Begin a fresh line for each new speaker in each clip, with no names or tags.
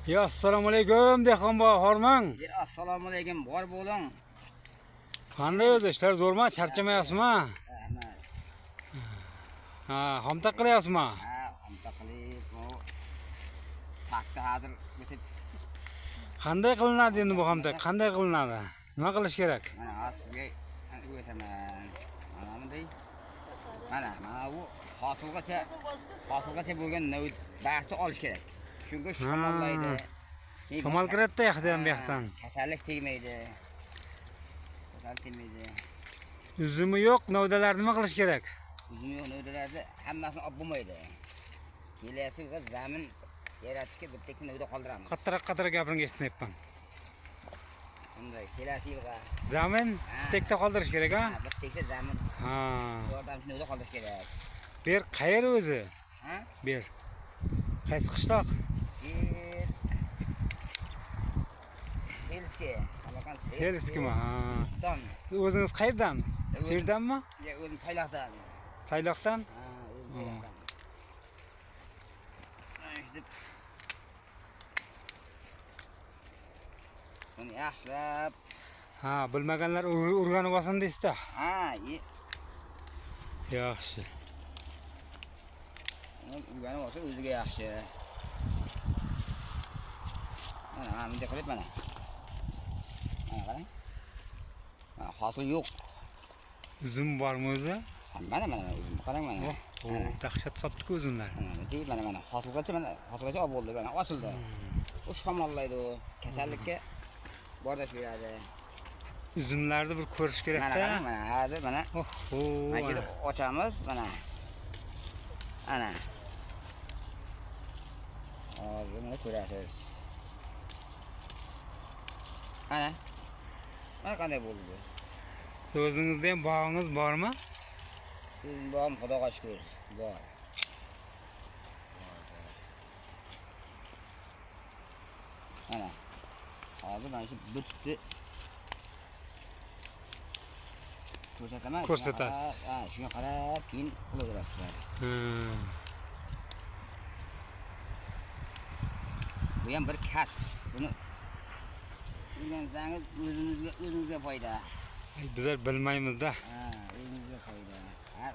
Ya assalomu alaykum dehqon bobo, hormang.
Ya assalomu alaykum, bor bo'ling.
Qanday o'zi ishlar zo'rmi? Charchamayapsizmi?
Rahmat.
Ha, xomtaq qilyapsizmi?
Ha, xomtaq qilib, bu paxta hozir bitib.
Qanday qilinadi endi bu xomtaq? Qanday qilinadi? Nima qilish kerak?
Mana hozir sizga o'taman. Mana bunday. Mana bu hosilgacha bo'lgan baxtni olish kerak. Chunki shamollaydi.
Shamol kiradida yoqdan bu yoqdan.
Kasallik tegmaydi. Kasallik tegmaydi.
Uzumi yo'q, novdalarni nima qilish kerak?
Uzumi yo'q novdalarni hammasini olib bo'lmaydi. Kelasi yilga zamin yaratishga bitta novda qoldiramiz.
Qattiroq gapiring, eshitmayapman.
Shunday, kelasi yilga
zamin bitta qoldirish kerak, ha?
Bitta zamin.
Ha.
Yordamchi novda qoldirish kerak.
Ber qayer o'zi?
Ha?
Ber. Qaysi qishloq?
Ber. Selski.
Selskimi? Ha. O'zingiz qayerdan? Yerdanmi?
Ya, o'zim Tayloqdan.
Tayloqdan?
Ha, o'zim Tayloqdan. Buni yaxshilab.
Ha, bilmaganlar o'rganib olsin deysiz-da.
Ha,
yaxshi.
O'rganib olsa o'ziga yaxshi. Mana, mana bunday qilib mana. Mana qarang. Mana hosil yo'q.
Uzum bormi o'zi?
Mana mana uzum qarang mana.
Dahshat sotdik uzumlar.
Mana mana hosilgacha mana hosilgacha olib bo'ldi, mana ochildi. U shamollaydi, u kasallikka bardosh beradi.
Uzumlarni bir ko'rish kerak-da.
Mana mana hozir mana. Mana shu yerda ochamiz mana. Ana. Hozir mana ko'rasiz. Ana. Mana qanday bo'ldi bu?
O'zingizda ham bog'ingiz bormi?
O'zim bog'im, Xudoga shukr, bor. Mana. Hozir mana shu bitdi. Ko'rsataman.
Ko'rsatasiz.
Ha, shunga qarab keyin qilaverasizlar. Bu ham bir kasb. Buni o'rgansangiz o'zingizga foyda.
Bizlar bilmaymiz-da.
Ha, o'zingizga foyda. Ha.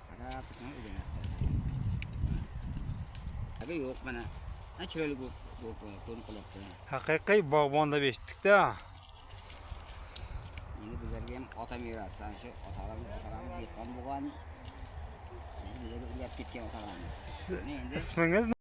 Qarab o'rganasiz. Aga yo'q mana. Ha, chiroyli ko'rinib qolyapti.
Haqiqiy bog'bon deb eshitdik-da.
Endi bizlarga ham ota merosi, ana shu otalarimiz dehqon bo'lgan. Bizlarga o'rgatib ketgan otalarimiz. Endi
ismingiz